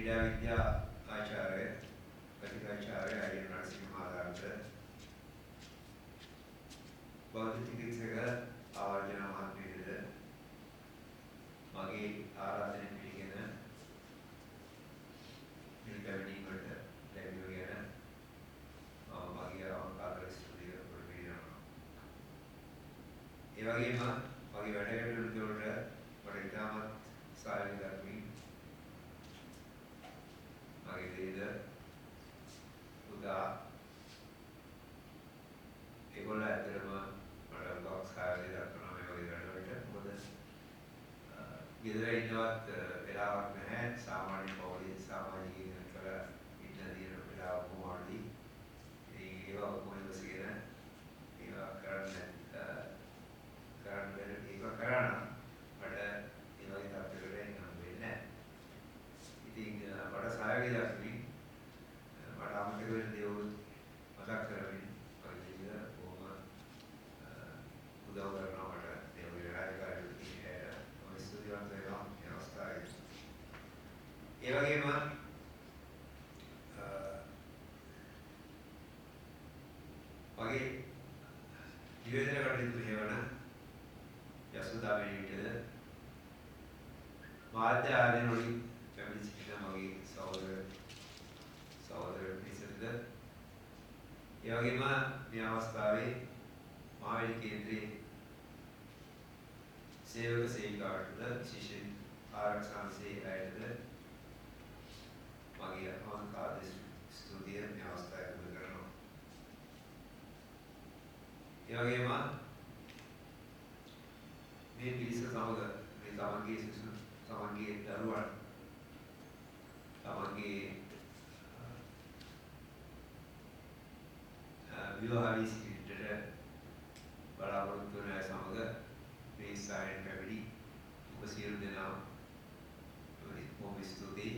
ක්‍රීඩා විද්‍යා ආචාර්ය කතිකාචාර්ය ආර්යන නරසිංහ මහතාට, බෞද්ධ චිකිත්සක ආවර්ජන මහත්මියටද මගේ ආරාධනය පිළිගෙන මේ පැමිණීමට ලැබීම ගැන මම මගේ අවංක ස්තුතිය ප්‍රකටනවා. ඒ වගේම මගේ වැඩ කටයුතු වලට මට ඉතාමත් සහයෝගය දක්වමින් මගේ දේද පුතා ඒගොල්ලෝ ඇත්තටම මට හුඟක් සහයෝගය දක්වනවා මේ වගේ වැඩවලට. මොකද ගෙදර ඉන්නවත් වෙලාවක් නැහැ. සාමාන්‍ය පවුලේ සමාජිකයන් කරලා ඉන්න තියෙන වෙලාව බොහොම අඩුයි. ඉතින් ඒවා ඔක්කොම ඉවසගෙන ඒවා කරන්න කරන්න බැරි ඒවා කරා නම් මට ඒ වගේ තත්ත්වයකට එන්න හම්බ වෙන්නේ නැහැ. ඉතින් මට සහයෝගය දක්වමින් මට අමතක වෙන දේවල් මතක් කරමින් මගේ ජීවිත බොහොම උදව් කරනවා මට මේ වගේ රාජකාරී වලදී. මම ස්තුතිවන්ත වෙනවා මේ අවස්ථාවේදී. ඒ වගේම මගේ නිවේදන කටයුතු මෙහෙවන යසෝදා මෙහෙවිටද මාධ්‍ය ආයතන වලින් පැමිණ සිටින මගේ සහෝදර සහෝදර පිරිසටද, ඒ වගේම මේ අවස්ථාවේ මාවෙලි කේන්ද්‍රයේ සේවක සේවිකාවටද විශේෂයෙන් ආරක්ෂාංශයේ අයටද මගේ අවංක ආදර ස්තුතිය මේ අවස්ථාවේ පුද කරනවා. ඒ වගේම මේ පිරිස සමග මේ තමන්ගේ සිසු, තමන්ගේ දරුවන්, තමන්ගේ විවාහ වී සිටින්නට බලාපොරොත්තු වන අය සමග මේ ස්ථානයට පැමිණි ඔබ සියලු දෙනා බොහොම ස්තුතියි.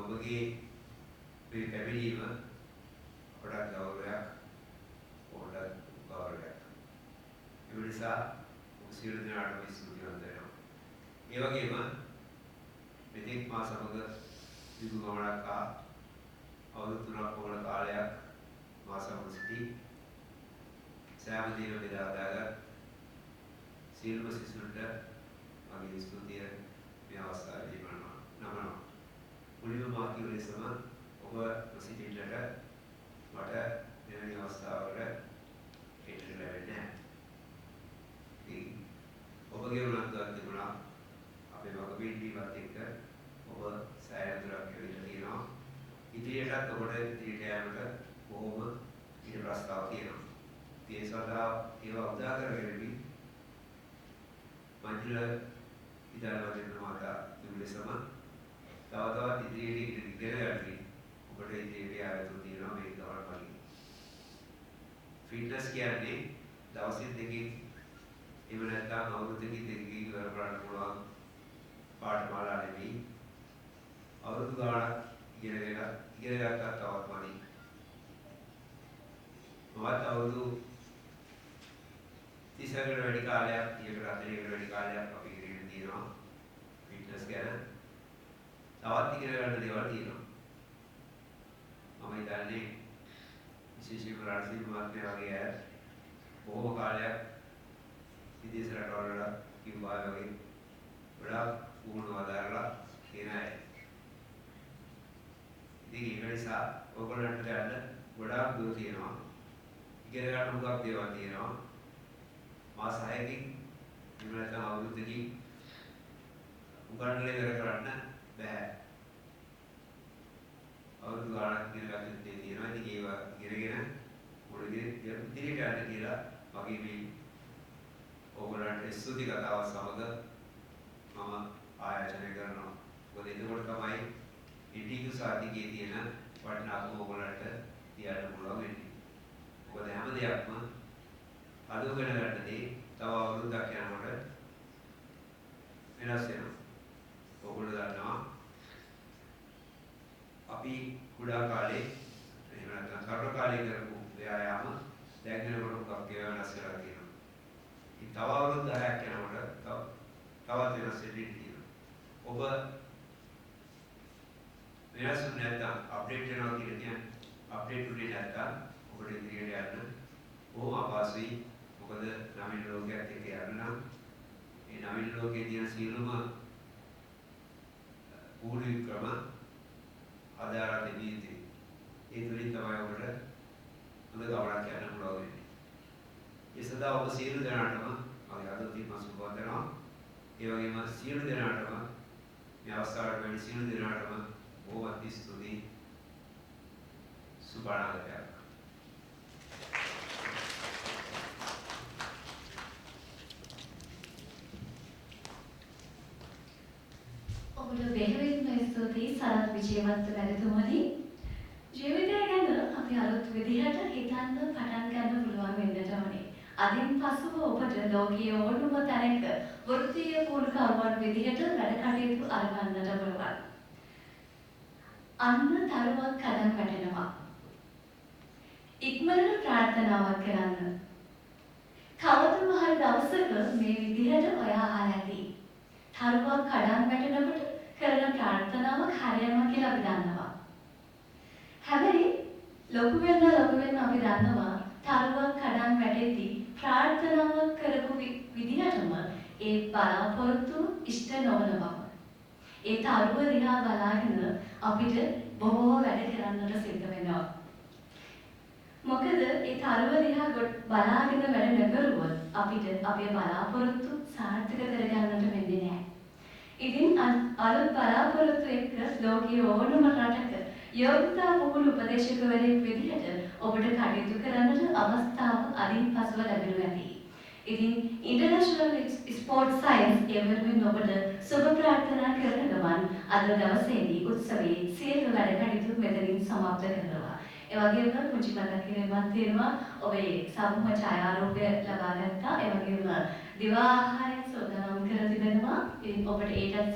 ඔබගේ මේ පැමිණීම අපටත් ගෞරවයක්, ඔබටත් ගෞරවයක්. ඒ නිසා ඔබ සියලු දෙනාටම ස්තුතිවන්ත වෙනවා. ඒ වගේම මෙතෙක් මා සමග දිගු ගමනක් ආ අවුරුදු 3ක් පමණ කාලයක් මා සමග සිටි සෑම දිනම බෙදා හදාගත් සියලුම සිසුන්ට මගේ ස්තුතිය මේ අවස්ථාවේදී නමනවා. මුලින්ම මා කිව්ව ලෙසම ඔබ නොසිටින්නට මට මෙවැනි අවස්ථාවකට එන්නට ලැබෙන්නේ නැහැ. ඉතින් ඔබගේ උනන්දුවක් තිබුණා අපේ වගපින්වීමත් එක්ක ඔබ සෑහෙන දුරක් ඇවිල්ලා තියෙනවා. ඉදිරියටත් ඔබට ඉදිරියට යාමට බොහොම ඉඩ ප්‍රස්තාව තියෙනවා. ඉතින් ඒ සඳහා ඒවා උදා කරගෙනමින් මංජුල විදානවර්ධන මහතා කිව්ව ලෙසම තව තවත් ඉදිරියට ඉගෙන ගන්න ඔබට ඉදිරියට යා යුතු තියෙනවා මේ ගමන මගින්. ෆිට්නස් කියන්නේ දවසින් දෙකකින් එහෙම නැත්නම් අවුරුද්දකින් දෙකකින් ඉවර කරන්න පුළුවන් පාඨමාලා නෙවෙයි. අවුරුදු ගාණක් ඉගෙන ගත්තත් තවත් මදි. මමත් අවුරුදු 30කට වැඩි කාලයක්, 30කට 40කට වැඩි කාලයක් අපි ඉගෙන තියෙනවා ෆිට්නස් ගැන. තවත් ඉගෙන ගන්න දේවල් තියෙනවා. මම හිතන්නේ විශේෂයෙන්ම රණසිංහ මහත්මයා වගේ අය බොහෝ කාලයක් විදේශ රටවල් වල කිව්වා වගේ ගොඩාක් පුහුණු වදාරලා තියෙන අය. ඉතින් ඒක නිසා ඔයගොල්ලන්ට යන්න ගොඩාක් දුර තියෙනවා. ඉගෙන ගන්න හුඟක් දේවල් තියෙනවා. මාස 6කින් එහෙම නැත්නම් අවුරුද්දකින් උගන්වලා ඉවර කරන්න බෑ. අවුරුදු ගාණක් ඉගෙන ගන්න දේ තියෙනවා. ඉතින් ඒවා ඉගෙනගෙන මොළගේ ඉදිරියට යන්න කියලා මගේ මේ ඔයගොල්ලන්ට ස්තුති කතාව සමග මම ආයාචනය කරනවා. මොකද එතකොට තමයි ඉටිකු සාතිකයේ තියෙන වටිනාකම ඔයගොල්ලන්ට තියන්න පුළුවන් වෙන්නේ. මොකද හැම දෙයක්ම අද උගෙන ගන්න දේ තව අවුරුද්දක් යනකොට වෙනස් වෙනවා. ඔයගොල්ලෝ දන්නවා අපි කුඩා කාලේ එහෙම නැත්නම් තරුණ කාලේ කරපු ව්‍යායාම දැන් වෙනකොට හුඟක් ඒවා වෙනස් වෙලා තියෙනවා. ඉතින් තව අවුරුදු 10ක් යනකොට තවත් වෙනස් වෙන්න ඉඩ තියෙනවා. ඔබ වෙනස් වුනේ නැත්නම් අප්ඩේට් වෙනවා කියලා කියන්නේ අප්ඩේට් වුනේ නැත්නම් ඔබට ඉදිරියට යන්න බොහොම අපහසුයි. මොකද නවීන ලෝකයක් එක්ක යන්න නම් මේ නවීන ලෝකයේ තියෙන සියලුම පුහුණු ක්‍රම ආධාර තිබිය යුතුයි. ඒ තුලින් තමයි ඔබට හොඳ ගමනක් යන්න පුළුවන් වෙන්නේ. ඒ සඳහා ඔබ සියලු දෙනාටම මගේ හදවතින්ම සුබ පතනවා. ඒ වගේම සියලු දෙනාටම මේ අවස්ථාවට වැඩි සියලු දෙනාටම බොහොමත් ස්තුතියි. සුබ අනාගතයක්. ඔබට බෙහෙවින්ම ස්තුතියි සරත් විජේවත්ත මැතිතුමනි. ජීවිතය ගැන අපි අලුත් විදිහට හිතන්න පටන් ගන්න පුළුවන් වෙන්නට ඕනේ. අදින් පසුව ඔබට ලෝකයේ ඕනම තැනක වෘත්තීය පුහුණුකරුවන් විදිහට වැඩ කටයුතු අරඹන්නට පුළුවන්. අන්න තරුවක් කඩන් වැටෙනවා. ඉක්මනට ප්‍රාර්ථනාවක් කරන්න. කවදම හරි දවසක මේ විදිහට ඔයා අහලා ඇති. තරුවක් කඩන් වැටෙනකොට කරන ප්‍රාර්ථනාවක් හරියනවා කියලා අපි දන්නවා. හැබැයි ලොකු වෙන්න ලොකු වෙන්න අපි දන්නවා තරුවක් කඩන් වැටෙද්දී ප්‍රාර්ථනාවක් කරපු විදිහටම ඒ බලාපොරොත්තු ඉෂ්ට නොවන බව. ඒ තරුව දිහා බලාගෙන අපිට බොහෝ වැඩ කරන්නට සිද්ධ වෙනවා. මොකද ඒ තරුව දිහා බලාගෙන වැඩ නොකරුවොත් අපිට අපේ බලාපොරොත්තු සාර්ථක කරගන්නට වෙන්නේ නැහැ. ඉතින් අලුත් බලාපොරොත්තු එක්ක ලෝකයේ ඕනම රටක යෝග්‍යතා පුහුණු උපදේශකවරයෙක් විදිහට ඔබට කටයුතු කරන්නට අවස්ථාව අදින් පසුව ලැබෙනු ඇති. ඉතින් ඉන්ටර්නැෂනල් ස්පෝර්ට්ස් සයන්ස් ඒ වෙනුවෙන් ඔබට සුබ ප්‍රාර්ථනා කරන ගමන් අද දවසේදී උත්සවයේ සියලු වැඩ කටයුතු මෙතනින් සමාප්ත කරනවා. ඒ වගේම පුංචි මතක් කිරීමක් තියෙනවා. ඔබේ සමූහ ඡායාරූපය ලබා ගත්තා. ඒ වගේම දිවා ආහාරය සූදානම් කර තිබෙනවා. ඉතින් ඔබට ඒකත්